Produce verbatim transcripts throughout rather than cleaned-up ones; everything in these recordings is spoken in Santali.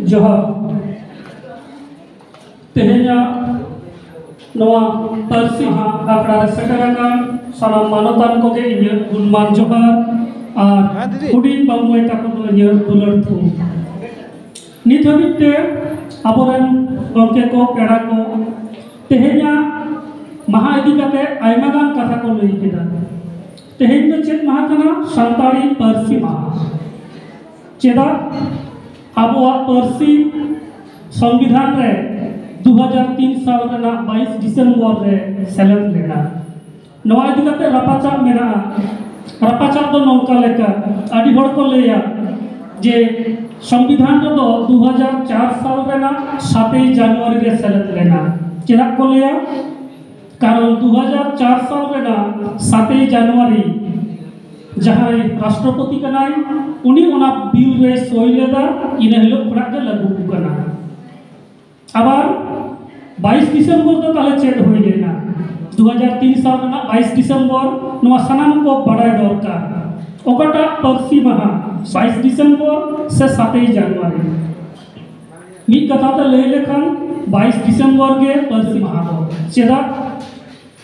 ᱡᱚᱦᱟᱨ᱾ ᱛᱮᱦᱮᱧᱟᱜ ᱱᱚᱣᱟ ᱯᱟᱹᱨᱥᱤ ᱢᱟᱦᱟ ᱟᱠᱷᱲᱟ ᱨᱮ ᱥᱮᱴᱮᱨ ᱟᱠᱟᱱ ᱥᱟᱱᱟᱢ ᱢᱟᱱᱚᱛᱟᱱ ᱠᱚᱜᱮ ᱤᱧᱟᱹᱜ ᱜᱩᱱᱢᱟᱱ ᱡᱚᱦᱟᱨ ᱟᱨ ᱦᱮᱸ, ᱫᱤᱫᱤ᱾ ᱦᱩᱰᱤᱧ ᱵᱟᱹᱵᱩ ᱢᱟᱹᱭ ᱛᱟᱠᱚ ᱫᱚ ᱤᱧᱟᱹᱜ ᱫᱩᱞᱟᱹᱲ ᱛᱷᱩᱢ᱾ ᱱᱤᱛ ᱦᱟᱹᱵᱤᱡ ᱛᱮ ᱟᱵᱚᱨᱮᱱ ᱜᱚᱢᱠᱮ ᱠᱚ, ᱯᱮᱲᱟ ᱠᱚ, ᱛᱮᱦᱮᱧᱟᱜ ᱢᱟᱦᱟ ᱤᱫᱤ ᱠᱟᱛᱮ ᱟᱭᱢᱟ ᱜᱟᱱ ᱠᱟᱛᱷᱟ ᱠᱚ ᱞᱟᱹᱭ ᱠᱮᱫᱟ᱾ ᱛᱮᱦᱮᱧ ᱫᱚ ᱪᱮᱫ ᱢᱟᱦᱟ ᱠᱟᱱᱟ? ᱥᱟᱱᱛᱟᱲᱤ ᱯᱟᱹᱨᱥᱤ ᱢᱟᱦᱟ᱾ ᱪᱮᱫᱟᱜ? ᱟᱵᱚᱣᱟᱜ ᱯᱟᱹᱨᱥᱤ ᱥᱚᱝᱵᱤᱫᱷᱟᱱ ᱨᱮ ᱫᱩ ᱦᱟᱡᱟᱨ ᱛᱤᱱ ᱥᱟᱞ ᱨᱮᱱᱟᱜ ᱵᱟᱭᱤᱥ ᱰᱤᱥᱮᱢᱵᱚᱨ ᱨᱮ ᱥᱮᱞᱮᱫ ᱞᱮᱱᱟ᱾ ᱱᱚᱣᱟ ᱤᱫᱤ ᱠᱟᱛᱮ ᱨᱟᱯᱟᱪᱟᱜ ᱢᱮᱱᱟᱜᱼᱟ᱾ ᱨᱟᱯᱟᱪᱟᱜ ᱫᱚ ᱱᱚᱝᱠᱟ ᱞᱮᱠᱟ, ᱟᱹᱰᱤ ᱦᱚᱲ ᱠᱚ ᱞᱟᱹᱭᱟ ᱡᱮ ᱥᱚᱝᱵᱤᱫᱷᱟᱱ ᱨᱮᱫᱚ ᱫᱩ ᱦᱟᱡᱟᱨ ᱪᱟᱨ ᱥᱟᱞ ᱨᱮᱱᱟᱜ ᱥᱟᱛᱮᱭ ᱡᱟᱱᱩᱣᱟᱨᱤ ᱨᱮ ᱥᱮᱞᱮᱫ ᱞᱮᱱᱟ᱾ ᱪᱮᱫᱟᱜ ᱠᱚ ᱞᱟᱹᱭᱟ? ᱠᱟᱨᱚᱱ ᱫᱩ ᱦᱟᱡᱟᱨ ᱪᱟᱨ ᱥᱟᱞ ᱨᱮᱱᱟᱜ ᱥᱟᱛᱮᱭ ᱡᱟᱱᱩᱣᱟᱨᱤ ᱡᱟᱦᱟᱸᱭ ᱨᱟᱥᱴᱨᱚᱯᱚᱛᱤ ᱠᱟᱱᱟᱭ, ᱩᱱᱤ ᱚᱱᱟ ᱵᱤᱞ ᱨᱮᱭ ᱥᱳᱭ ᱞᱮᱫᱟ, ᱤᱱᱟᱹ ᱦᱤᱞᱳᱜ ᱠᱷᱚᱱᱟᱜ ᱜᱮ ᱞᱟᱹᱜᱩ ᱠᱟᱱᱟ᱾ ᱟᱵᱟᱨ ᱵᱟᱭᱤᱥ ᱰᱤᱥᱮᱢᱵᱚᱨ ᱫᱚ ᱛᱟᱦᱞᱮ ᱪᱮᱫ ᱦᱩᱭ ᱞᱮᱱᱟ? ᱫᱩ ᱦᱟᱡᱟᱨ ᱛᱤᱱ ᱥᱟᱞ ᱨᱮᱱᱟᱜ ᱵᱟᱭᱤᱥ ᱰᱤᱥᱮᱢᱵᱚᱨ, ᱱᱚᱣᱟ ᱥᱟᱱᱟᱢ ᱠᱚ ᱵᱟᱲᱟᱭ ᱫᱚᱨᱠᱟᱨ᱾ ᱚᱠᱟᱴᱟᱜ ᱯᱟᱹᱨᱥᱤ ᱢᱟᱦᱟ, ᱵᱟᱭᱤᱥ ᱰᱤᱥᱮᱢᱵᱚᱨ ᱥᱮ ᱥᱟᱛᱮᱭ ᱡᱟᱱᱩᱣᱟᱨᱤ? ᱢᱤᱫ ᱠᱟᱛᱷᱟ ᱛᱮ ᱞᱟᱹᱭ ᱞᱮᱠᱷᱟᱱ ᱵᱟᱭᱤᱥ ᱰᱤᱥᱮᱢᱵᱚᱨ ᱜᱮ ᱯᱟᱹᱨᱥᱤ ᱢᱟᱦᱟ ᱫᱚ᱾ ᱪᱮᱫᱟᱜ?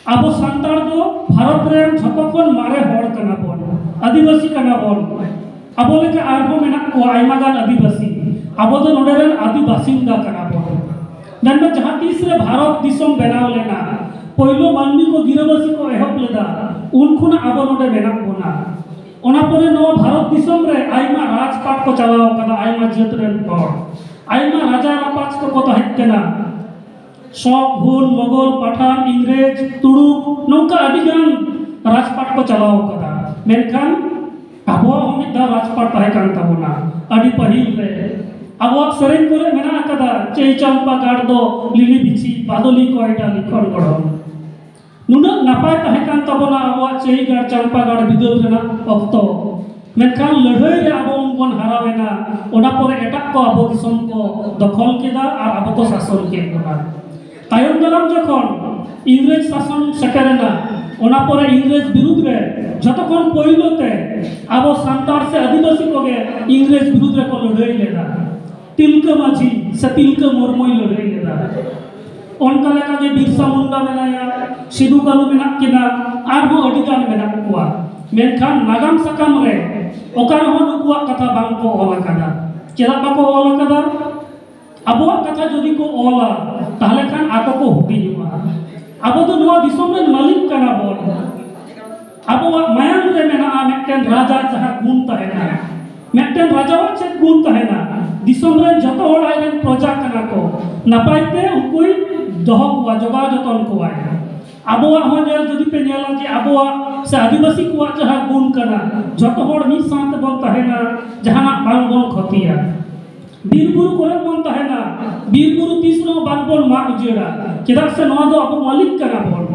ᱟᱵᱚ ᱥᱟᱱᱛᱟᱲ ᱫᱚ ᱵᱷᱟᱨᱚᱛ ᱨᱮᱱ ᱡᱷᱚᱛᱚ ᱠᱷᱚᱱ ᱢᱟᱨᱮ ᱦᱚᱲ ᱠᱟᱱᱟ ᱵᱚᱱ, ᱟᱹᱫᱤᱵᱟᱹᱥᱤ ᱠᱟᱱᱟ ᱵᱚᱱ᱾ ᱟᱵᱚ ᱞᱮᱠᱟ ᱟᱨᱦᱚᱸ ᱢᱮᱱᱟᱜ ᱠᱚᱣᱟ ᱟᱭᱢᱟ ᱜᱟᱱ ᱟᱹᱫᱤᱵᱟᱹᱥᱤ᱾ ᱟᱵᱚ ᱫᱚ ᱱᱚᱰᱮ ᱨᱮᱱ ᱟᱹᱫᱤ ᱵᱟᱥᱤᱱᱫᱟ ᱠᱟᱱᱟ ᱵᱚᱱ᱾ ᱢᱮᱱᱢᱮ, ᱡᱟᱦᱟᱸ ᱛᱤᱥ ᱨᱮ ᱵᱷᱟᱨᱚᱛ ᱫᱤᱥᱚᱢ ᱵᱮᱱᱟᱣ ᱞᱮᱱᱟ, ᱯᱳᱭᱞᱳ ᱢᱟᱹᱱᱢᱤ ᱠᱚ ᱜᱤᱨᱟᱹᱵᱟᱹᱥᱤ ᱠᱚ ᱮᱦᱚᱵ ᱞᱮᱫᱟ, ᱩᱱ ᱠᱷᱚᱱᱟᱜ ᱟᱵᱚ ᱱᱚᱰᱮ ᱢᱮᱱᱟᱜ ᱵᱚᱱᱟ᱾ ᱚᱱᱟ ᱯᱚᱨᱮ ᱱᱚᱣᱟ ᱵᱷᱟᱨᱚᱛ ᱫᱤᱥᱚᱢ ᱨᱮ ᱟᱭᱢᱟ ᱨᱟᱡᱽᱯᱟᱴ ᱠᱚ ᱪᱟᱞᱟᱣ ᱟᱠᱟᱫᱟ, ᱟᱭᱢᱟ ᱡᱟᱹᱛ ᱨᱮᱱ ᱦᱚᱲ, ᱟᱭᱢᱟ ᱨᱟᱡᱟ ᱨᱟᱯᱟᱡᱽ ᱠᱚᱠᱚ ᱛᱟᱦᱮᱸ ᱠᱟᱱᱟ᱾ ᱥᱚᱠ, ᱦᱩᱱ, ᱢᱚᱜᱚᱞ, ᱯᱟᱴᱷᱟᱱ, ᱤᱝᱨᱮᱡᱽ, ᱛᱩᱲᱩᱠ, ᱱᱚᱝᱠᱟ ᱟᱹᱰᱤ ᱜᱟᱱ ᱨᱟᱡᱽᱯᱟᱴ ᱠᱚ ᱪᱟᱞᱟᱣ ᱟᱠᱟᱫᱟ᱾ ᱢᱮᱱᱠᱷᱟᱱ ᱟᱵᱚᱣᱟᱜ ᱦᱚᱸ ᱢᱤᱫ ᱫᱷᱟᱣ ᱨᱟᱡᱽᱯᱟᱴ ᱛᱟᱦᱮᱸ ᱠᱟᱱ ᱛᱟᱵᱚᱱᱟ ᱟᱹᱰᱤ ᱯᱟᱹᱦᱤᱞ ᱨᱮ᱾ ᱟᱵᱚᱣᱟᱜ ᱥᱮᱨᱮᱧ ᱠᱚᱨᱮ ᱢᱮᱱᱟᱜ ᱟᱠᱟᱫᱟ, "ᱪᱟᱹᱭ ᱪᱟᱢᱯᱟ ᱜᱟᱲ ᱫᱚ ᱞᱤᱞᱤ ᱵᱤᱪᱷᱤ, ᱵᱟᱫᱚᱞᱤ ᱠᱚᱭᱰᱟ ᱞᱤᱠᱷᱚᱱ ᱜᱚᱲᱦᱚᱱ᱾" ᱱᱩᱱᱟᱹᱜ ᱱᱟᱯᱟᱭ ᱛᱟᱦᱮᱸ ᱠᱟᱱ ᱛᱟᱵᱚᱱᱟ ᱟᱵᱚᱣᱟᱜ ᱪᱟᱹᱭ ᱜᱟᱲ ᱪᱟᱢᱯᱟ ᱜᱟᱲ ᱵᱤᱫᱟᱹᱞ ᱨᱮᱱᱟᱜ ᱚᱠᱛᱚ, ᱢᱮᱱᱠᱷᱟᱱ ᱞᱟᱹᱲᱦᱟᱹᱭ ᱨᱮ ᱟᱵᱚ ᱵᱚᱱ ᱦᱟᱨᱟᱣ ᱮᱱᱟ᱾ ᱚᱱᱟ ᱯᱚᱨᱮ ᱮᱴᱟᱜ ᱠᱚ ᱟᱵᱚ ᱫᱤᱥᱚᱢ ᱠᱚ ᱫᱚᱠᱷᱚᱞ ᱠᱮᱫᱟ ᱟᱨ ᱟᱵᱚ ᱠᱚ ᱥᱟᱥᱚᱱ ᱠᱮᱫ ᱵᱚᱱᱟ᱾ ᱛᱟᱭᱚᱢ ᱫᱟᱨᱟᱢ ᱡᱚᱠᱷᱚᱱ ᱤᱝᱨᱮᱡᱽ ᱥᱟᱥᱚᱱ ᱥᱮᱴᱮᱨᱮᱱᱟ, ᱚᱱᱟ ᱯᱚᱨᱮ ᱤᱝᱨᱮᱡᱽ ᱵᱤᱨᱩᱫᱽ ᱨᱮ ᱡᱷᱚᱛᱚ ᱠᱷᱚᱱ ᱯᱳᱭᱞᱳ ᱛᱮ ᱟᱵᱚ ᱥᱟᱱᱛᱟᱲ ᱥᱮ ᱟᱹᱫᱤᱵᱟᱹᱥᱤ ᱠᱚᱜᱮ ᱤᱝᱨᱮᱡᱽ ᱵᱤᱨᱩᱫᱽ ᱨᱮᱠᱚ ᱞᱟᱹᱲᱦᱟᱹᱭ ᱞᱮᱫᱟ᱾ ᱛᱤᱞᱠᱟᱹ ᱥᱮ ᱛᱤᱞᱠᱟᱹ ᱢᱩᱨᱢᱩᱭ ᱞᱟᱹᱲᱦᱟᱹᱭ ᱞᱮᱫᱟ᱾ ᱚᱱᱠᱟ ᱞᱮᱠᱟᱜᱮ ᱵᱤᱨᱥᱟ ᱢᱩᱱᱰᱟ ᱢᱮᱱᱟᱭᱟ, ᱥᱤᱫᱩ ᱠᱟᱹᱱᱩ ᱢᱮᱱᱟᱜ ᱠᱤᱱᱟ, ᱟᱨᱦᱚᱸ ᱟᱹᱰᱤ ᱜᱟᱱ ᱢᱮᱱᱟᱜ ᱠᱚᱣᱟ᱾ ᱢᱮᱱᱠᱷᱟᱱ ᱱᱟᱜᱟᱢ ᱥᱟᱠᱟᱢ ᱨᱮ ᱚᱠᱟ ᱨᱮᱦᱚᱸ ᱱᱩᱠᱩᱣᱟᱜ ᱠᱟᱛᱷᱟ ᱵᱟᱝ ᱠᱚ ᱚᱞ ᱟᱠᱟᱫᱟ᱾ ᱪᱮᱫᱟᱜ ᱵᱟᱠᱚ ᱚᱞ ᱟᱠᱟᱫᱟ? ᱟᱵᱚᱣᱟᱜ ᱠᱟᱛᱷᱟ ᱡᱩᱫᱤ ᱠᱚ ᱚᱞᱟ, ᱛᱟᱦᱞᱮ ᱠᱷᱟᱱ ᱟᱠᱚ ᱠᱚ ᱦᱩᱰᱤᱧᱚᱜᱼᱟ᱾ ᱟᱵᱚ ᱫᱚ ᱱᱚᱣᱟ ᱫᱤᱥᱚᱢ ᱨᱮᱱ ᱢᱟᱹᱞᱤᱠ ᱠᱟᱱᱟ ᱵᱚᱱ᱾ ᱟᱵᱚᱣᱟᱜ ᱢᱟᱭᱟᱢ ᱨᱮ ᱢᱮᱱᱟᱜᱼᱟ ᱢᱤᱫᱴᱮᱱ ᱨᱟᱡᱟ ᱡᱟᱦᱟᱸ ᱜᱩᱱ ᱛᱟᱦᱮᱱᱟ᱾ ᱢᱤᱫᱴᱮᱱ ᱨᱟᱡᱟᱣᱟᱜ ᱪᱮᱫ ᱜᱩᱱ ᱛᱟᱦᱮᱱᱟ? ᱫᱤᱥᱚᱢ ᱨᱮᱱ ᱡᱚᱛᱚ ᱦᱚᱲ ᱟᱡ ᱨᱮᱱ ᱯᱨᱚᱡᱟ ᱠᱟᱱᱟ ᱠᱚ, ᱱᱟᱯᱟᱭ ᱛᱮ ᱩᱱᱠᱩᱭ ᱫᱚᱦᱚ ᱠᱚᱣᱟ, ᱡᱚᱜᱟᱣ ᱡᱚᱛᱚᱱ ᱠᱚᱣᱟᱭ᱾ ᱟᱵᱚᱣᱟᱜ ᱦᱚᱸ ᱧᱮᱞ ᱡᱩᱫᱤ ᱯᱮ ᱧᱮᱞᱟ ᱡᱮ ᱟᱵᱚᱣᱟᱜ ᱥᱮ ᱟᱹᱫᱤᱵᱟᱹᱥᱤ ᱠᱚᱣᱟᱜ ᱡᱟᱦᱟᱸ ᱜᱩᱱ ᱠᱟᱱᱟ, ᱡᱚᱛᱚ ᱦᱚᱲ ᱢᱤᱫ ᱥᱟᱶ ᱛᱮᱵᱚᱱ ᱛᱟᱦᱮᱱᱟ, ᱡᱟᱦᱟᱱᱟᱜ ᱵᱟᱝ ᱵᱚᱱ ᱠᱷᱚᱛᱤᱭᱟ᱾ ᱵᱤᱨ ᱵᱩᱨᱩ ᱠᱚᱨᱮ ᱵᱚᱱ ᱛᱟᱦᱮᱱᱟ, ᱵᱤᱨ ᱵᱩᱨᱩ ᱛᱤᱥ ᱨᱮᱦᱚᱸ ᱵᱟᱝ ᱵᱚᱱ ᱢᱟᱜ ᱩᱡᱟᱹᱲᱟ, ᱪᱮᱫᱟᱜ ᱥᱮ ᱱᱚᱣᱟ ᱫᱚ ᱟᱵᱚ ᱢᱟᱹᱞᱤᱠ ᱠᱟᱱᱟ ᱵᱚᱱ᱾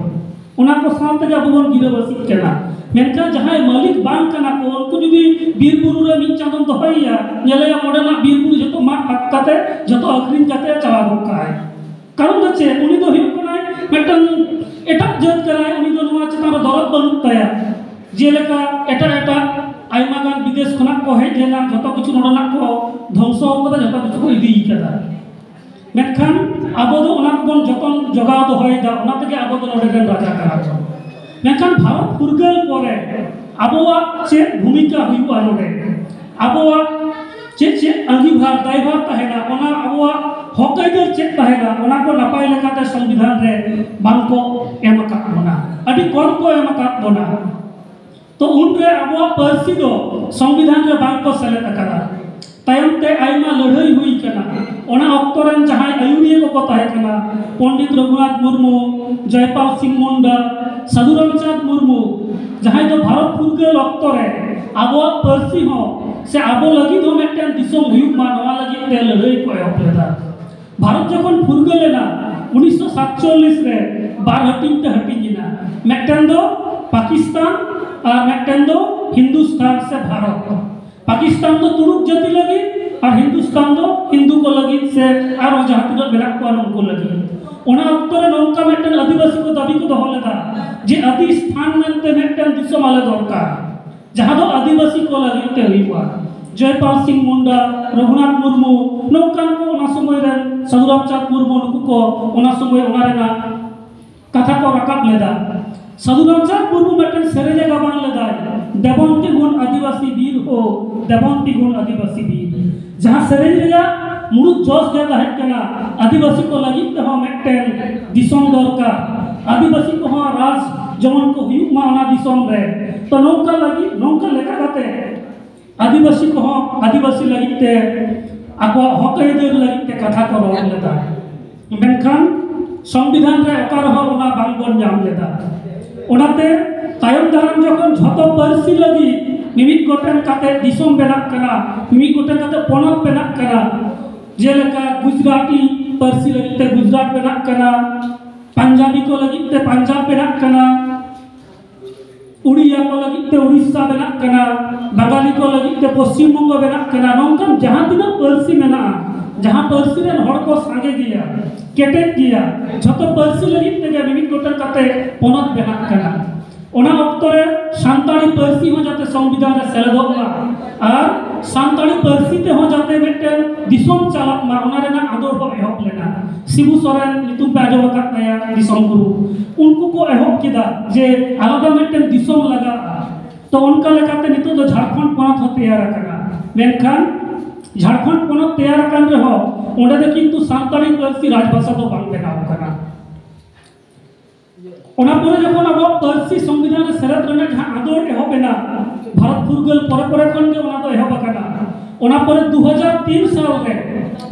ᱚᱱᱟ ᱠᱚ ᱥᱟᱶ ᱛᱮᱜᱮ ᱟᱵᱚ ᱵᱚᱱ ᱜᱤᱨᱟᱹᱵᱟᱹᱥᱤᱜ ᱠᱟᱱᱟ᱾ ᱢᱮᱱᱠᱷᱟᱱ ᱡᱟᱦᱟᱸᱭ ᱢᱟᱹᱞᱤᱠ ᱵᱟᱝ ᱠᱟᱱᱟ ᱠᱚ, ᱩᱱᱠᱩ ᱡᱩᱫᱤ ᱵᱤᱨ ᱵᱩᱨᱩ ᱨᱮ ᱢᱤᱫ ᱪᱟᱸᱫᱚᱢ ᱫᱚᱦᱚᱭᱮᱭᱟ, ᱧᱮᱞᱮᱭᱟ ᱚᱸᱰᱮᱱᱟᱜ ᱵᱤᱨ ᱵᱩᱨᱩ ᱡᱚᱛᱚ ᱢᱟᱜ ᱯᱷᱟᱸᱠ ᱠᱟᱛᱮ ᱡᱚᱛᱚ ᱟᱹᱠᱷᱨᱤᱧ ᱠᱟᱛᱮ ᱪᱟᱵᱟ ᱜᱚᱫ ᱠᱟᱜᱼᱟᱭ᱾ ᱠᱟᱨᱚᱱ ᱫᱚ ᱪᱮᱫ? ᱩᱱᱤ ᱫᱚ ᱦᱩᱭᱩᱜ ᱠᱟᱱᱟᱭ ᱢᱤᱫᱴᱟᱝ ᱮᱴᱟᱜ ᱡᱟᱹᱛ ᱠᱟᱱᱟᱭ, ᱩᱱᱤ ᱫᱚ ᱱᱚᱣᱟ ᱪᱮᱛᱟᱱ ᱨᱮ ᱫᱚᱨᱚᱫ ᱵᱟᱹᱱᱩᱜ ᱛᱟᱭᱟ᱾ ᱡᱮᱞᱮᱠᱟ ᱮᱴᱟᱜ ᱮᱴᱟᱜ ᱟᱭᱢᱟ ᱜᱟᱱ ᱵᱤᱫᱮᱥ ᱠᱷᱚᱱᱟᱜ ᱠᱚ ᱦᱮᱡ ᱞᱮᱱᱟ, ᱡᱚᱛᱚ ᱠᱤᱪᱷᱩ ᱱᱚᱰᱮᱱᱟᱜ ᱠᱚ ᱫᱷᱚᱝᱥᱚ ᱠᱟᱫᱟ, ᱡᱚᱛᱚ ᱠᱤᱪᱷᱩ ᱠᱚ ᱤᱫᱤ ᱠᱟᱫᱟ᱾ ᱢᱮᱱᱠᱷᱟᱱ ᱟᱵᱚ ᱫᱚ ᱚᱱᱟ ᱠᱚᱵᱚᱱ ᱡᱚᱛᱚᱱ ᱡᱚᱜᱟᱣ ᱫᱚᱦᱚᱭᱮᱫᱟ, ᱚᱱᱟ ᱛᱮᱜᱮ ᱟᱵᱚ ᱫᱚ ᱱᱚᱰᱮ ᱨᱮᱱ ᱨᱟᱡᱟ ᱠᱟᱱᱟ ᱵᱚᱱ᱾ ᱢᱮᱱᱠᱷᱟᱱ ᱵᱷᱟᱨᱚᱛ ᱯᱷᱩᱨᱜᱟᱹᱞ ᱯᱚᱨᱮ ᱟᱵᱚᱣᱟᱜ ᱪᱮᱫ ᱵᱷᱩᱢᱤᱠᱟ ᱦᱩᱭᱩᱜᱼᱟ ᱱᱚᱰᱮ, ᱟᱵᱚᱣᱟᱜ ᱪᱮᱫ ᱪᱮᱫ ᱟᱸᱜᱤᱵᱷᱟᱨ ᱫᱟᱭᱵᱷᱟᱨ ᱛᱟᱦᱮᱱᱟ, ᱚᱱᱟ ᱟᱵᱚᱣᱟᱜ ᱦᱚᱠ ᱟᱹᱭᱫᱟᱹᱨ ᱪᱮᱫ ᱛᱟᱦᱮᱱᱟ, ᱚᱱᱟ ᱠᱚ ᱱᱟᱯᱟᱭ ᱞᱮᱠᱟᱛᱮ ᱥᱚᱝᱵᱤᱫᱷᱟᱱ ᱨᱮ ᱵᱟᱝ ᱠᱚ ᱮᱢ ᱟᱠᱟᱫ ᱵᱚᱱᱟ, ᱟᱹᱰᱤ ᱠᱚᱢ ᱠᱚ ᱮᱢ ᱟᱠᱟᱫ ᱵᱚᱱᱟ᱾ ᱛᱚ ᱩᱱᱨᱮ ᱟᱵᱚᱣᱟᱜ ᱯᱟᱹᱨᱥᱤ ᱫᱚ ᱥᱚᱝᱵᱤᱫᱷᱟᱱ ᱨᱮ ᱵᱟᱝ ᱠᱚ ᱥᱮᱞᱮᱫ ᱟᱠᱟᱫᱟ᱾ ᱛᱟᱭᱚᱢ ᱛᱮ ᱟᱭᱢᱟ ᱞᱟᱹᱲᱦᱟᱹᱭ ᱦᱩᱭ ᱠᱟᱱᱟ᱾ ᱚᱱᱟ ᱚᱠᱛᱚ ᱨᱮᱱ ᱡᱟᱦᱟᱸᱭ ᱟᱹᱭᱩᱨᱤᱭᱟᱹ ᱠᱚᱠᱚ ᱛᱟᱦᱮᱸ ᱠᱟᱱᱟ, ᱯᱚᱱᱰᱤᱛ ᱨᱚᱜᱷᱩᱱᱟᱛᱷ ᱢᱩᱨᱢᱩ, ᱡᱚᱭᱯᱟᱞ ᱥᱤᱝ ᱢᱩᱱᱰᱟ, ᱥᱟᱫᱷᱩ ᱨᱟᱢᱪᱟᱸᱫᱽ ᱢᱩᱨᱢᱩ, ᱡᱟᱦᱟᱸᱭ ᱫᱚ ᱵᱷᱟᱨᱚᱛ ᱯᱷᱩᱨᱜᱟᱹᱞ ᱚᱠᱛᱚ ᱨᱮ ᱟᱵᱚᱣᱟᱜ ᱯᱟᱹᱨᱥᱤ ᱦᱚᱸ ᱥᱮ ᱟᱵᱚ ᱞᱟᱹᱜᱤᱫ ᱦᱚᱸ ᱢᱤᱫᱴᱮᱱ ᱫᱤᱥᱚᱢ ᱦᱩᱭᱩᱜ ᱢᱟ, ᱱᱚᱣᱟ ᱞᱟᱹᱜᱤᱫ ᱛᱮ ᱞᱟᱹᱲᱦᱟᱹᱭ ᱠᱚ ᱮᱦᱚᱵ ᱞᱮᱫᱟ᱾ ᱵᱷᱟᱨᱚᱛ ᱡᱚᱠᱷᱚᱱ ᱯᱷᱩᱨᱜᱟᱹᱞ ᱮᱱᱟ, ᱩᱱᱤᱥᱥᱚ ᱥᱟᱛᱪᱚᱞᱞᱤᱥ ᱨᱮ ᱵᱟᱨ ᱦᱟᱹᱴᱤᱧ ᱛᱮ ᱦᱟᱹᱴᱤᱧ ᱮᱱᱟ᱾ ᱢᱤᱫᱴᱮᱱ ᱫᱚ ᱯᱟᱠᱤᱥᱛᱟᱱ ᱟᱨ ᱢᱤᱫᱴᱮᱱ ᱫᱚ ᱦᱤᱱᱫᱩᱥᱛᱟᱱ ᱥᱮ ᱵᱷᱟᱨᱚᱛ᱾ ᱯᱟᱠᱤᱥᱛᱟᱱ ᱫᱚ ᱛᱩᱲᱩᱠ ᱡᱟᱹᱛᱤ ᱞᱟᱹᱜᱤᱫ ᱟᱨ ᱦᱤᱱᱫᱩᱥᱛᱟᱱ ᱫᱚ ᱦᱤᱱᱫᱩ ᱠᱚ ᱞᱟᱹᱜᱤᱫ ᱥᱮ ᱟᱨᱚ ᱡᱟᱦᱟᱸ ᱛᱤᱱᱟᱹᱜ ᱢᱮᱱᱟᱜ ᱠᱚᱣᱟ ᱩᱱᱠᱩ ᱞᱟᱹᱜᱤᱫ᱾ ᱚᱱᱟ ᱚᱠᱛᱚ ᱨᱮ ᱱᱚᱝᱠᱟ ᱢᱤᱫᱴᱮᱱ ᱟᱹᱫᱤᱵᱟᱹᱥᱤ ᱠᱚ ᱫᱟᱹᱵᱤ ᱠᱚ ᱫᱚᱦᱚ ᱞᱮᱫᱟ ᱡᱮ ᱟᱹᱫᱤ ᱥᱛᱷᱟᱱ ᱢᱮᱱᱛᱮ ᱢᱤᱫᱴᱮᱱ ᱫᱤᱥᱚᱢ ᱟᱞᱮ ᱫᱚᱨᱠᱟᱨ, ᱡᱟᱦᱟᱸ ᱫᱚ ᱟᱹᱫᱤᱵᱟᱹᱥᱤ ᱠᱚ ᱞᱟᱹᱜᱤᱫ ᱛᱮ ᱦᱩᱭᱩᱜᱼᱟ᱾ ᱡᱚᱭᱯᱟᱞ ᱥᱤᱝ ᱢᱩᱱᱰᱟ, ᱨᱚᱜᱷᱩᱱᱟᱛᱷ ᱢᱩᱨᱢᱩ, ᱱᱚᱝᱠᱟᱱ ᱠᱚ ᱚᱱᱟ ᱥᱚᱢᱚᱭ ᱥᱟᱫᱷᱩ ᱨᱟᱢᱪᱟᱸᱫᱽ ᱢᱩᱨᱢᱩ ᱱᱩᱠᱩ ᱠᱚ ᱚᱱᱟ ᱥᱚᱢᱚᱭ ᱚᱱᱟ ᱨᱮᱱᱟᱜ ᱠᱟᱛᱷᱟ ᱠᱚ ᱨᱟᱠᱟᱵ ᱞᱮᱫᱟ᱾ ᱥᱟᱫᱷᱩ ᱨᱟᱢᱪᱟᱸᱫᱽ ᱢᱩᱨᱢᱩ ᱢᱤᱫᱴᱮᱱ ᱥᱮᱨᱮᱧ ᱮ ᱜᱟᱵᱟᱱ ᱞᱮᱫᱟᱭ, "ᱫᱮᱵᱚᱱ ᱛᱤᱸᱜᱩᱱ ᱟᱹᱫᱤᱵᱟᱹᱥᱤ ᱵᱤᱨ ᱦᱳ, ᱫᱮᱵᱚᱱ ᱛᱤᱸᱜᱩᱱ ᱟᱹᱫᱤᱵᱟᱹᱥᱤ ᱵᱤᱨ", ᱡᱟᱦᱟᱸ ᱥᱮᱨᱮᱧ ᱨᱮᱭᱟᱜ ᱢᱩᱲᱩᱫ ᱡᱚᱥ ᱜᱮ ᱛᱟᱦᱮᱸ ᱠᱟᱱᱟ ᱟᱹᱫᱤᱵᱟᱹᱥᱤ ᱠᱚ ᱞᱟᱹᱜᱤᱫ ᱛᱮᱦᱚᱸ ᱢᱤᱫᱴᱮᱱ ᱫᱤᱥᱚᱢ ᱫᱚᱨᱠᱟᱨ, ᱟᱹᱫᱤᱵᱟᱹᱥᱤ ᱠᱚᱦᱚᱸ ᱨᱟᱡᱽ ᱡᱮᱢᱚᱱ ᱠᱚ ᱦᱩᱭᱩᱜ ᱢᱟ ᱚᱱᱟ ᱫᱤᱥᱚᱢ ᱨᱮ᱾ ᱛᱚ ᱱᱚᱝᱠᱟ ᱞᱟᱹᱜᱤᱫ, ᱱᱚᱝᱠᱟ ᱞᱮᱠᱟ ᱠᱟᱛᱮ ᱟᱹᱫᱤᱵᱟᱹᱥᱤ ᱠᱚᱦᱚᱸ ᱟᱹᱫᱤᱵᱟᱹᱥᱤ ᱞᱟᱹᱜᱤᱫ ᱛᱮ ᱟᱠᱚᱣᱟᱜ ᱦᱚᱠ ᱟᱹᱭᱫᱟᱹᱨ ᱞᱟᱹᱜᱤᱫ ᱛᱮ ᱠᱟᱛᱷᱟ ᱠᱚ ᱨᱚᱲ ᱞᱮᱫᱟ᱾ ᱢᱮᱱᱠᱷᱟᱱ ᱥᱚᱝᱵᱤᱫᱷᱟᱱ ᱨᱮ ᱚᱠᱟ ᱨᱮᱦᱚᱸ ᱚᱱᱟ ᱵᱟᱝ ᱵᱚᱱ ᱧᱟᱢ ᱞᱮᱫᱟ᱾ ᱚᱱᱟᱛᱮ ᱛᱟᱭᱚᱢ ᱫᱟᱨᱟᱢ ᱡᱚᱠᱷᱚᱱ ᱡᱷᱚᱛᱚ ᱯᱟᱹᱨᱥᱤ ᱞᱟᱹᱜᱤᱫ ᱢᱤᱢᱤᱫ ᱜᱚᱴᱮᱱ ᱠᱟᱛᱮ ᱫᱤᱥᱚᱢ ᱵᱮᱱᱟᱜ ᱠᱟᱱᱟ, ᱢᱤᱢᱤᱫ ᱜᱚᱴᱮᱱ ᱠᱟᱛᱮ ᱯᱚᱱᱚᱛ ᱵᱮᱱᱟᱜ ᱠᱟᱱᱟ, ᱡᱮᱞᱮᱠᱟ ᱜᱩᱡᱽᱨᱟᱴᱤ ᱯᱟᱹᱨᱥᱤ ᱞᱟᱹᱜᱤᱫ ᱛᱮ ᱜᱩᱡᱽᱨᱟᱴ ᱵᱮᱱᱟᱜ ᱠᱟᱱᱟ, ᱯᱟᱧᱡᱟᱵᱤ ᱠᱚ ᱞᱟᱹᱜᱤᱫ ᱛᱮ ᱯᱟᱧᱡᱟᱵᱽ ᱵᱮᱱᱟᱜ ᱠᱟᱱᱟ, ᱩᱲᱤᱭᱟ ᱠᱚ ᱞᱟᱹᱜᱤᱫ ᱛᱮ ᱩᱲᱤᱥᱥᱟ ᱵᱮᱱᱟᱜ ᱠᱟᱱᱟ, ᱵᱟᱝᱜᱟᱞᱤ ᱠᱚ ᱞᱟᱹᱜᱤᱫ ᱛᱮ ᱯᱚᱥᱪᱤᱢ ᱵᱚᱝᱜᱚ ᱵᱮᱱᱟᱜ ᱠᱟᱱᱟ᱾ ᱱᱚᱝᱠᱟᱱ ᱡᱟᱦᱟᱸ ᱛᱤᱱᱟᱹᱜ ᱯᱟᱹᱨᱥᱤ ᱢᱮᱱᱟᱜᱼᱟ, ᱡᱟᱦᱟᱸ ᱯᱟᱹᱨᱥᱤ ᱨᱮᱱ ᱦᱚᱲ ᱠᱚ ᱥᱟᱸᱜᱮ ᱜᱮᱭᱟ, ᱠᱮᱴᱮᱡ ᱜᱮᱭᱟ, ᱡᱷᱚᱛᱚ ᱯᱟᱹᱨᱥᱤ ᱞᱟᱹᱜᱤᱫ ᱛᱮᱜᱮ ᱢᱤᱢᱤᱫ ᱜᱚᱴᱟᱝ ᱠᱟᱛᱮ ᱯᱚᱱᱚᱛ ᱵᱮᱱᱟᱜ ᱠᱟᱱᱟ᱾ ᱚᱱᱟ ᱚᱠᱛᱚ ᱨᱮ ᱥᱟᱱᱛᱟᱲᱤ ᱯᱟᱹᱨᱥᱤ ᱦᱚᱸ ᱡᱟᱛᱮ ᱥᱚᱝᱵᱤᱫᱷᱟᱱ ᱨᱮ ᱥᱮᱞᱮᱫᱚᱜ ᱢᱟ ᱟᱨ ᱥᱟᱱᱛᱟᱲᱤ ᱯᱟᱹᱨᱥᱤ ᱛᱮᱦᱚᱸ ᱡᱟᱛᱮ ᱢᱤᱫᱴᱮᱱ ᱫᱤᱥᱚᱢ ᱪᱟᱞᱟᱜ ᱢᱟ, ᱚᱱᱟ ᱨᱮᱱᱟᱜ ᱟᱸᱫᱳᱲ ᱦᱚᱸ ᱮᱦᱚᱵ ᱞᱮᱱᱟ᱾ ᱥᱤᱵᱩ ᱥᱚᱨᱮᱱ ᱧᱩᱛᱩᱢ ᱯᱮ ᱟᱸᱡᱚᱢ ᱟᱠᱟᱫ ᱛᱟᱭᱟ, ᱫᱤᱥᱚᱢ ᱜᱩᱨᱩ, ᱩᱱᱠᱩ ᱠᱚ ᱮᱦᱚᱵ ᱠᱮᱫᱟ ᱡᱮ ᱟᱞᱟᱫᱟ ᱢᱤᱫᱴᱮᱱ ᱫᱤᱥᱚᱢ ᱞᱟᱜᱟᱜᱼᱟ᱾ ᱛᱚ ᱚᱱᱠᱟ ᱞᱮᱠᱟᱛᱮ ᱱᱤᱛᱚᱜ ᱫᱚ ᱡᱷᱟᱲᱠᱷᱚᱸᱰ ᱯᱚᱱᱚᱛ ᱦᱚᱸ ᱛᱮᱭᱟᱨ ᱟᱠᱟᱱᱟ᱾ ᱢᱮᱱᱠᱷᱟᱱ ᱡᱷᱟᱲᱠᱷᱚᱸᱰ ᱯᱚᱱᱚᱛ ᱛᱮᱭᱟᱨ ᱟᱠᱟᱱ ᱨᱮᱦᱚᱸ ᱚᱸᱰᱮ ᱫᱚ ᱠᱤᱱᱛᱩ ᱥᱟᱱᱛᱟᱲᱤ ᱯᱟᱹᱨᱥᱤ ᱨᱟᱡᱽᱵᱷᱟᱥᱟ ᱫᱚ ᱵᱟᱝ ᱵᱮᱱᱟᱣ ᱟᱠᱟᱱᱟ᱾ ᱚᱱᱟ ᱯᱚᱨᱮ ᱡᱚᱠᱷᱚᱱ ᱟᱵᱚᱣᱟᱜ ᱯᱟᱹᱨᱥᱤ ᱥᱚᱝᱵᱤᱫᱷᱟᱱ ᱨᱮ ᱥᱮᱞᱮᱫ ᱨᱮᱱᱟᱜ ᱡᱟᱦᱟᱸ ᱟᱸᱫᱳᱲ ᱮᱦᱚᱵ ᱮᱱᱟ, ᱵᱷᱟᱨᱚᱛ ᱯᱷᱩᱨᱜᱟᱹᱞ ᱯᱚᱨᱮ ᱯᱚᱨᱮ ᱠᱷᱚᱱ ᱜᱮ ᱚᱱᱟ ᱫᱚ ᱮᱦᱚᱵ ᱟᱠᱟᱱᱟ᱾ ᱚᱱᱟ ᱯᱚᱨᱮ ᱫᱩ ᱦᱟᱡᱟᱨ ᱛᱤᱱ ᱥᱟᱞ ᱨᱮ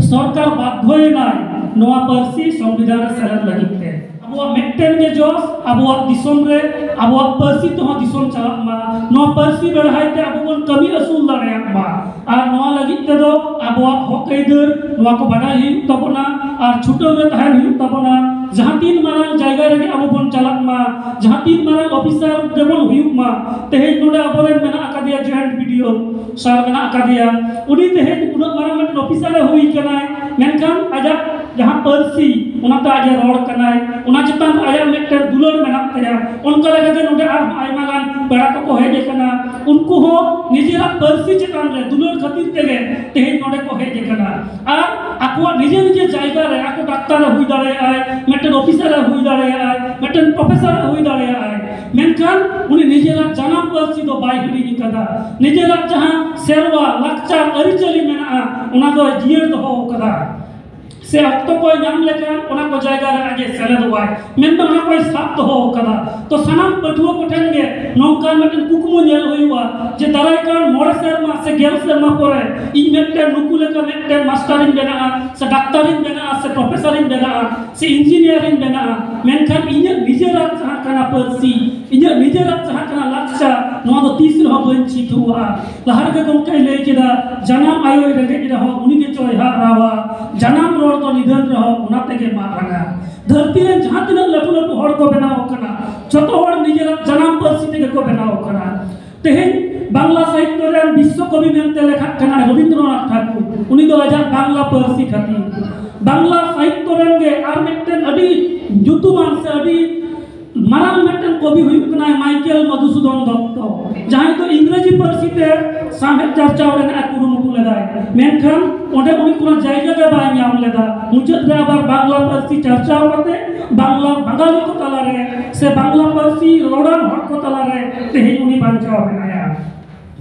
ᱥᱚᱨᱠᱟᱨ ᱵᱟᱫᱽᱫᱷᱚᱭᱮᱱᱟᱭ ᱱᱚᱣᱟ ᱯᱟᱹᱨᱥᱤ ᱥᱚᱝᱵᱤᱫᱷᱟᱱ ᱨᱮ ᱥᱮᱞᱮᱫ ᱞᱟᱹᱜᱤᱫ ᱛᱮ᱾ ᱟᱵᱚᱣᱟᱜ ᱢᱤᱫᱴᱮᱱ ᱜᱮ ᱡᱚᱥ, ᱟᱵᱚᱣᱟᱜ ᱫᱤᱥᱚᱢ ᱨᱮ ᱟᱵᱚᱣᱟᱜ ᱯᱟᱹᱨᱥᱤ ᱛᱮᱦᱚᱸ ᱫᱤᱥᱚᱢ ᱪᱟᱞᱟᱜ ᱢᱟ, ᱱᱚᱣᱟ ᱯᱟᱹᱨᱥᱤ ᱵᱮᱲᱦᱟᱭ ᱛᱮ ᱟᱵᱚ ᱵᱚᱱ ᱠᱟᱹᱢᱤ ᱟᱹᱥᱩᱞ ᱫᱟᱲᱮᱭᱟᱜ ᱢᱟ᱾ ᱟᱨ ᱱᱚᱣᱟ ᱞᱟᱹᱜᱤᱫ ᱛᱮᱫᱚ ᱟᱵᱚᱣᱟᱜ ᱦᱚᱠ ᱟᱹᱭᱫᱟᱹᱨ ᱱᱚᱣᱟ ᱠᱚ ᱵᱟᱰᱟᱭ ᱦᱩᱭᱩᱜ ᱛᱟᱵᱚᱱᱟ ᱟᱨ ᱪᱷᱩᱴᱟᱹᱣ ᱨᱮ ᱛᱟᱦᱮᱱ ᱦᱩᱭᱩᱜ ᱛᱟᱵᱚᱱᱟ᱾ ᱡᱟᱦᱟᱸ ᱛᱤᱱ ᱢᱟᱨᱟᱝ ᱡᱟᱭᱜᱟ ᱨᱮᱜᱮ ᱟᱵᱚ ᱵᱚᱱ ᱪᱟᱞᱟᱜ ᱢᱟ, ᱡᱟᱦᱟᱸ ᱛᱤᱱ ᱢᱟᱨᱟᱝ ᱚᱯᱷᱤᱥᱟᱨ ᱜᱮᱵᱚᱱ ᱦᱩᱭᱩᱜ ᱢᱟ, ᱛᱮᱦᱮᱧ ᱱᱚᱰᱮ ᱟᱵᱚᱨᱮᱱ ᱢᱮᱱᱟᱜ ᱟᱠᱟᱫᱮᱭᱟ ᱡᱚᱭᱮᱱᱴ ᱵᱤᱰᱤᱳ ᱥᱟᱨ ᱢᱮᱱᱟᱜ ᱟᱠᱟᱫᱮᱭᱟ, ᱩᱱᱤ ᱛᱮᱦᱮᱧ ᱩᱱᱟᱹᱜ ᱢᱟᱨᱟᱝ ᱢᱤᱫᱴᱮᱱ ᱚᱯᱷᱤᱥᱟᱨ ᱮ ᱦᱩᱭ ᱠᱟᱱᱟᱭ, ᱢᱮᱱᱠᱷᱟᱱ ᱟᱡᱟᱜ ᱡᱟᱦᱟᱸ ᱯᱟᱹᱨᱥᱤ ᱚᱱᱟᱛᱮ ᱟᱡ ᱮ ᱨᱚᱲ ᱠᱟᱱᱟᱭ, ᱚᱱᱟ ᱪᱮᱛᱟᱱ ᱨᱮ ᱟᱭᱟᱜ ᱢᱤᱫᱴᱮᱱ ᱫᱩᱞᱟᱹᱲ ᱢᱮᱱᱟᱜ ᱛᱟᱭᱟ᱾ ᱚᱱᱠᱟ ᱞᱮᱠᱟᱛᱮ ᱱᱚᱰᱮ ᱟᱨᱦᱚᱸ ᱟᱭᱢᱟ ᱜᱟᱱ ᱯᱮᱲᱟ ᱠᱚᱠᱚ ᱦᱮᱡ ᱟᱠᱟᱱᱟ, ᱩᱱᱠᱩ ᱦᱚᱸ ᱱᱤᱡᱮᱨᱟᱜ ᱯᱟᱹᱨᱥᱤ ᱪᱮᱛᱟᱱ ᱨᱮ ᱫᱩᱞᱟᱹᱲ ᱠᱷᱟᱹᱛᱤᱨ ᱛᱮᱜᱮ ᱛᱮᱦᱮᱧ ᱱᱚᱰᱮ ᱠᱚ ᱦᱮᱡ ᱟᱠᱟᱱᱟ᱾ ᱟᱨ ᱟᱠᱚᱣᱟᱜ ᱱᱤᱡᱮ ᱱᱤᱡᱮ ᱡᱟᱭᱜᱟ ᱨᱮ ᱟᱠᱚ ᱰᱟᱠᱛᱟᱨ ᱮ ᱦᱩᱭ ᱫᱟᱲᱮᱭᱟᱜᱼᱟᱭ, ᱢᱤᱫᱴᱮᱱ ᱚᱯᱷᱤᱥᱟᱨ ᱮ ᱦᱩᱭ ᱫᱟᱲᱮᱭᱟᱜᱼᱟᱭ, ᱢᱤᱫᱴᱮᱱ ᱯᱨᱚᱯᱷᱮᱥᱚᱨ ᱮ ᱦᱩᱭ ᱫᱟᱲᱮᱭᱟᱜᱼᱟᱭ, ᱢᱮᱱᱠᱷᱟᱱ ᱩᱱᱤ ᱱᱤᱡᱮᱨᱟᱜ ᱡᱟᱱᱟᱢ ᱯᱟᱹᱨᱥᱤ ᱫᱚ ᱵᱟᱭ ᱦᱤᱲᱤᱧ ᱟᱠᱟᱫᱟ᱾ ᱱᱤᱡᱮᱨᱟᱜ ᱡᱟᱦᱟᱸ ᱥᱮᱨᱣᱟ, ᱞᱟᱠᱪᱟᱨ, ᱟᱹᱨᱤᱪᱟᱹᱞᱤ ᱢᱮᱱᱟᱜᱼᱟ, ᱚᱱᱟ ᱫᱚᱭ ᱡᱤᱭᱟᱹᱲ ᱫᱚᱦᱚ ᱟᱠᱟᱫᱟ᱾ ᱥᱮ ᱚᱠᱛᱚ ᱠᱚᱭ ᱧᱟᱢ ᱞᱮᱠᱷᱟᱱ ᱚᱱᱟ ᱠᱚ ᱡᱟᱭᱜᱟ ᱨᱮ ᱟᱡ ᱮ ᱥᱮᱞᱮᱫᱚᱜᱼᱟᱭ, ᱢᱮᱱᱫᱚ ᱚᱱᱟ ᱠᱚᱭ ᱥᱟᱵ ᱫᱚᱦᱚ ᱟᱠᱟᱫᱟ᱾ ᱛᱚ ᱥᱟᱱᱟᱢ ᱯᱟᱹᱴᱷᱩᱣᱟᱹ ᱠᱚᱴᱷᱮᱱ ᱜᱮ ᱱᱚᱝᱠᱟᱱ ᱢᱤᱫᱴᱮᱱ ᱠᱩᱠᱢᱩ ᱧᱮᱞ ᱦᱩᱭᱩᱜᱼᱟ ᱡᱮ ᱫᱟᱨᱟᱭ ᱠᱟᱱ ᱢᱚᱬᱮ ᱥᱮᱨᱢᱟ ᱥᱮ ᱜᱮᱞ ᱥᱮᱨᱢᱟ ᱯᱚᱨᱮ ᱤᱧ ᱢᱤᱫᱴᱮᱱ ᱱᱩᱠᱩ ᱞᱮᱠᱟ ᱢᱤᱫᱴᱮᱱ ᱢᱟᱥᱴᱟᱨᱤᱧ ᱵᱮᱱᱟᱜᱼᱟ, ᱥᱮ ᱰᱟᱠᱛᱟᱨᱤᱧ ᱵᱮᱱᱟᱜᱼᱟ, ᱥᱮ ᱯᱨᱚᱯᱷᱮᱥᱚᱨᱤᱧ ᱵᱮᱱᱟᱜᱼᱟ, ᱥᱮ ᱤᱧᱡᱤᱱᱤᱭᱟᱨᱤᱧ ᱵᱮᱱᱟᱜᱼᱟ, ᱢᱮᱱᱠᱷᱟᱱ ᱤᱧᱟᱹᱜ ᱱᱤᱡᱮᱨᱟᱜ ᱡᱟᱦᱟᱸ ᱠᱟᱱᱟ ᱯᱟᱹᱨᱥᱤ, ᱤᱧᱟᱹᱜ ᱱᱤᱡᱮᱨᱟᱜ ᱡᱟᱦᱟᱸ ᱠᱟᱱᱟ ᱞᱟᱠᱪᱟᱨ, ᱱᱚᱣᱟ ᱫᱚ ᱛᱤᱥ ᱨᱮᱦᱚᱸ ᱵᱟᱹᱧ ᱪᱷᱤᱴᱩᱣᱟ᱾ ᱞᱟᱦᱟ ᱨᱮᱜᱮ ᱜᱚᱢᱠᱮᱭ ᱞᱟᱹᱭ ᱠᱮᱫᱟ, ᱡᱟᱱᱟᱢ ᱟᱭᱳᱭ ᱨᱮᱸᱜᱮᱡ ᱨᱮᱦᱚᱸ ᱩᱱᱤ ᱜᱮ ᱪᱚᱭ ᱦᱟᱜ ᱨᱟᱣᱟ, ᱡᱟᱱᱟᱢ ᱨᱚᱲ ᱫᱚ ᱱᱤᱫᱷᱟᱹᱱ ᱨᱮᱦᱚᱸ ᱚᱱᱟ ᱛᱮᱜᱮ ᱢᱟᱜ ᱨᱟᱝᱟ᱾ ᱫᱷᱟᱹᱨᱛᱤ ᱨᱮᱱ ᱡᱟᱦᱟᱸ ᱛᱤᱱᱟᱹᱜ ᱞᱟᱹᱴᱩ ᱞᱟᱹᱴᱩ ᱦᱚᱲ ᱠᱚ ᱵᱮᱱᱟᱣ ᱟᱠᱟᱱᱟ, ᱡᱚᱛᱚ ᱦᱚᱲ ᱱᱤᱡᱮᱨᱟᱜ ᱡᱟᱱᱟᱢ ᱯᱟᱹᱨᱥᱤ ᱛᱮᱜᱮ ᱠᱚ ᱵᱮᱱᱟᱣ ᱟᱠᱟᱱᱟ᱾ ᱛᱮᱦᱮᱧ ᱵᱟᱝᱞᱟ ᱥᱟᱦᱤᱛᱛᱚ ᱨᱮᱱ ᱵᱤᱥᱥᱚ ᱠᱚᱵᱤ ᱢᱮᱱᱛᱮ ᱞᱮᱠᱷᱟᱜ ᱠᱟᱱᱟᱭ ᱨᱚᱵᱤᱱᱫᱨᱚᱱᱟᱛᱷ ᱴᱷᱟᱠᱩᱨ᱾ ᱩᱱᱤ ᱫᱚ ᱟᱡᱟᱜ ᱵᱟᱝᱞᱟ ᱯᱟᱹᱨᱥᱤ ᱠᱷᱟᱹᱛᱤᱨ᱾ ᱵᱟᱝᱞᱟ ᱥᱟᱦᱤᱛᱛᱚ ᱨᱮᱱ ᱜᱮ ᱟᱨ ᱢᱤᱫᱴᱮᱱ ᱟᱹᱰᱤ ᱧᱩᱛᱩᱢᱟᱱ ᱥᱮ ᱟᱹᱰᱤ ᱢᱟᱨᱟᱝ ᱢᱤᱫᱴᱮᱱ ᱠᱚᱵᱤ ᱦᱩᱭᱩᱜ ᱠᱟᱱᱟᱭ ᱢᱟᱭᱠᱮᱞ ᱢᱚᱫᱷᱩᱥᱩᱫᱚᱱ ᱫᱚᱛᱛᱚ, ᱡᱟᱦᱟᱸᱭ ᱫᱚ ᱤᱝᱨᱮᱡᱤ ᱯᱟᱹᱨᱥᱤ ᱛᱮ ᱥᱟᱶᱦᱮᱫ ᱪᱟᱨᱪᱟᱣ ᱨᱮᱱᱟᱜ ᱮ ᱠᱩᱨᱩᱢᱩᱴᱩ ᱞᱮᱫᱟᱭ, ᱢᱮᱱᱠᱷᱟᱱ ᱚᱸᱰᱮ ᱩᱱᱤ ᱠᱳᱱᱳ ᱡᱟᱭᱜᱟ ᱜᱮ ᱵᱟᱭ ᱧᱟᱢ ᱞᱮᱫᱟ᱾ ᱢᱩᱪᱟᱹᱫ ᱨᱮ ᱟᱵᱟᱨ ᱵᱟᱝᱞᱟ ᱯᱟᱹᱨᱥᱤ ᱪᱟᱨᱪᱟᱣ ᱠᱟᱛᱮ ᱵᱟᱝᱞᱟ ᱵᱟᱝᱟᱞᱤ ᱠᱚ ᱛᱟᱞᱟᱨᱮ ᱥᱮ ᱵᱟᱝᱞᱟ ᱯᱟᱹᱨᱥᱤ ᱨᱚᱲᱟᱱ ᱦᱚᱲ ᱠᱚ ᱛᱟᱞᱟᱨᱮ ᱛᱮᱦᱮᱧ ᱩᱱᱤ ᱵᱟᱧᱪᱟᱣ ᱢᱮᱱᱟᱭᱟ᱾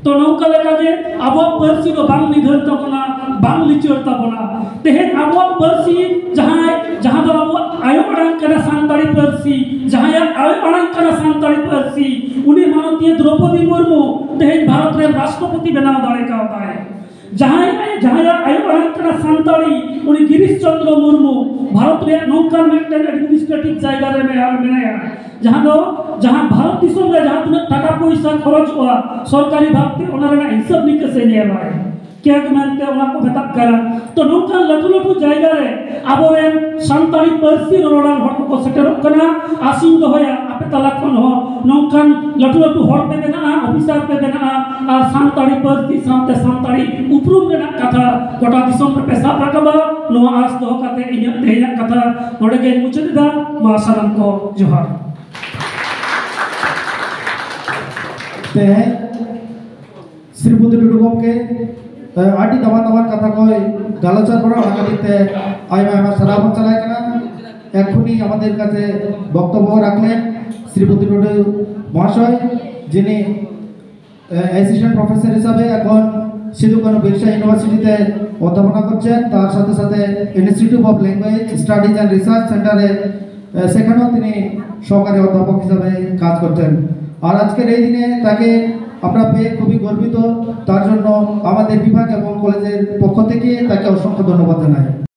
ᱛᱚ ᱱᱚᱝᱠᱟ ᱞᱮᱠᱟᱜᱮ ᱟᱵᱚᱣᱟᱜ ᱯᱟᱹᱨᱥᱤ ᱫᱚ ᱵᱟᱝ ᱱᱤᱫᱷᱟᱹᱱ ᱛᱟᱵᱚᱱᱟ, ᱵᱟᱝ ᱞᱤᱪᱟᱹᱲ ᱛᱟᱵᱚᱱᱟ᱾ ᱛᱮᱦᱮᱧ ᱟᱵᱚᱣᱟᱜ ᱯᱟᱹᱨᱥᱤ ᱡᱟᱦᱟᱸᱭ, ᱡᱟᱦᱟᱸ ᱫᱚ ᱟᱵᱚᱣᱟᱜ ᱟᱭᱳ ᱟᱲᱟᱝ ᱠᱟᱱᱟ ᱥᱟᱱᱛᱟᱲᱤ ᱯᱟᱹᱨᱥᱤ, ᱡᱟᱦᱟᱸᱭᱟᱜ ᱟᱭᱳ ᱟᱲᱟᱝ ᱠᱟᱱᱟ ᱥᱟᱱᱛᱟᱲᱤ ᱯᱟᱹᱨᱥᱤ, ᱩᱱᱤ ᱢᱟᱱᱚᱛᱤᱭᱟᱹ ᱫᱨᱚᱯᱚᱫᱤ ᱢᱩᱨᱢᱩ ᱛᱮᱦᱮᱧ ᱵᱷᱟᱨᱚᱛ ᱨᱮᱱ ᱨᱟᱥᱴᱨᱚᱯᱚᱛᱤ ᱵᱮᱱᱟᱣ ᱫᱟᱲᱮ ᱠᱟᱣᱫᱟᱭ᱾ ᱡᱟᱦᱟᱸᱭ, ᱡᱟᱦᱟᱸᱭᱟᱜ ᱟᱭᱳ ᱟᱲᱟᱝ ᱠᱟᱱᱟ ᱥᱟᱱᱛᱟᱲᱤ, ᱩᱱᱤ ᱜᱤᱨᱤᱥ ᱪᱚᱱᱫᱨᱚ ᱢᱩᱨᱢᱩ ᱵᱷᱟᱨᱚᱛ ᱨᱮᱭᱟᱜ ᱱᱚᱝᱠᱟᱱ ᱢᱤᱫᱴᱮᱱ ᱮᱰᱢᱤᱱᱤᱥᱴᱨᱮᱴᱤᱵᱷ ᱡᱟᱭᱜᱟ ᱨᱮ ᱢᱮᱱᱟᱭᱟ, ᱢᱮᱱᱟᱭᱟ, ᱡᱟᱦᱟᱸ ᱫᱚ, ᱡᱟᱦᱟᱸ ᱵᱷᱟᱨᱚᱛ ᱫᱤᱥᱚᱢ ᱨᱮ ᱡᱟᱦᱟᱸ ᱛᱤᱱᱟᱹᱜ ᱴᱟᱠᱟ ᱯᱚᱭᱥᱟ ᱠᱷᱚᱨᱚᱪᱚᱜᱼᱟ ᱥᱚᱨᱠᱟᱨᱤ ᱵᱷᱟᱵᱽᱛᱮ, ᱚᱱᱟ ᱨᱮᱱᱟᱜ ᱦᱤᱥᱟᱹᱵ ᱱᱤᱠᱟᱹᱥ ᱮ ᱧᱮᱞᱟᱭ᱾ ᱠᱮᱜᱽ ᱢᱮᱱᱛᱮ ᱚᱱᱟ ᱠᱚ ᱢᱮᱛᱟᱜ ᱠᱟᱱᱟ᱾ ᱛᱚ ᱱᱚᱝᱠᱟᱱ ᱞᱟᱹᱴᱩ ᱞᱟᱹᱴᱩ ᱡᱟᱭᱜᱟ ᱨᱮ ᱟᱵᱚᱨᱮᱱ ᱥᱟᱱᱛᱟᱲᱤ ᱯᱟᱹᱨᱥᱤ ᱨᱚᱨᱚᱲᱟᱱ ᱦᱚᱲ ᱠᱚᱠᱚ ᱥᱮᱴᱮᱨᱚᱜ ᱠᱟᱱᱟ᱾ ᱟᱥᱤᱧ ᱫᱚᱦᱚᱭᱟ, ᱟᱯᱮ ᱛᱟᱞᱟ ᱠᱷᱚᱱ ᱦᱚᱸ ᱱᱚᱝᱠᱟᱱ ᱞᱟᱹᱴᱩ ᱞᱟᱹᱴᱩ ᱦᱚᱲ ᱯᱮ ᱵᱮᱱᱟᱜᱼᱟ, ᱚᱯᱷᱤᱥᱟᱨ ᱯᱮ ᱵᱮᱱᱟᱜᱼᱟ, ᱟᱨ ᱥᱟᱱᱛᱟᱲᱤ ᱯᱟᱹᱨᱥᱤ ᱥᱟᱶᱛᱮ ᱥᱟᱱᱛᱟᱲᱤ ᱩᱯᱨᱩᱢ ᱨᱮᱱᱟᱜ ᱠᱟᱛᱷᱟ ᱜᱚᱴᱟ ᱫᱤᱥᱚᱢ ᱨᱮᱯᱮ ᱥᱟᱵ ᱨᱟᱠᱟᱵᱟ᱾ ᱱᱚᱣᱟ ᱟᱥ ᱫᱚᱦᱚ ᱠᱟᱛᱮ ᱤᱧᱟᱹᱜ ᱛᱮᱦᱮᱧᱟᱜ ᱠᱟᱛᱷᱟ ᱱᱚᱰᱮ ᱜᱮᱧ ᱢᱩᱪᱟᱹᱫ ᱮᱫᱟ᱾ ᱢᱟ ᱥᱟᱱᱟᱢ ᱠᱚ ᱡᱚᱦᱟᱨ᱾ ᱛᱮᱦᱮᱧ ᱥᱨᱤᱯᱚᱛᱤ ᱴᱩᱰᱩ ᱜᱚᱢᱠᱮ ᱟᱹᱰᱤ ᱫᱟᱢᱟᱱ ᱫᱟᱢᱟᱱ ᱠᱟᱛᱷᱟ ᱠᱚᱭ ᱜᱟᱞᱚᱪ ᱟᱠᱟᱫ ᱵᱚᱱᱟ, ᱚᱱᱟ ᱠᱷᱟᱹᱛᱤᱨ ᱛᱮ ᱟᱭᱢᱟ ᱟᱭᱢᱟ ᱥᱟᱨᱦᱟᱣ ᱵᱚᱱ ᱪᱟᱞᱟᱭ ᱠᱟᱱᱟ᱾ ᱮᱠᱷᱚᱱᱤ ᱟᱢᱟᱫᱮᱨ ᱠᱟᱪᱷᱮ ᱵᱚᱠᱛᱚᱵᱵᱚ রাখলেন শ্রীপতি টুডু মহাশয়, যিনি অ্যাসিস্ট্যান্ট প্রফেসর হিসাবে এখন সিধু কানু বিরসা ইউনিভার্সিটিতে অধ্যাপনা করছেন, তার সাথে সাথে institute of language studies and research সেন্টারে, আহ, সেখানেও তিনি সহকারী অধ্যাপক হিসাবে কাজ করছেন। আর আজকের এই দিনে তাকে আমরা পেয়ে খুবই গর্বিত। তার জন্য আমাদের বিভাগ এবং কলেজের পক্ষ থেকে তাকে অসংখ্য ধন্যবাদ জানাই।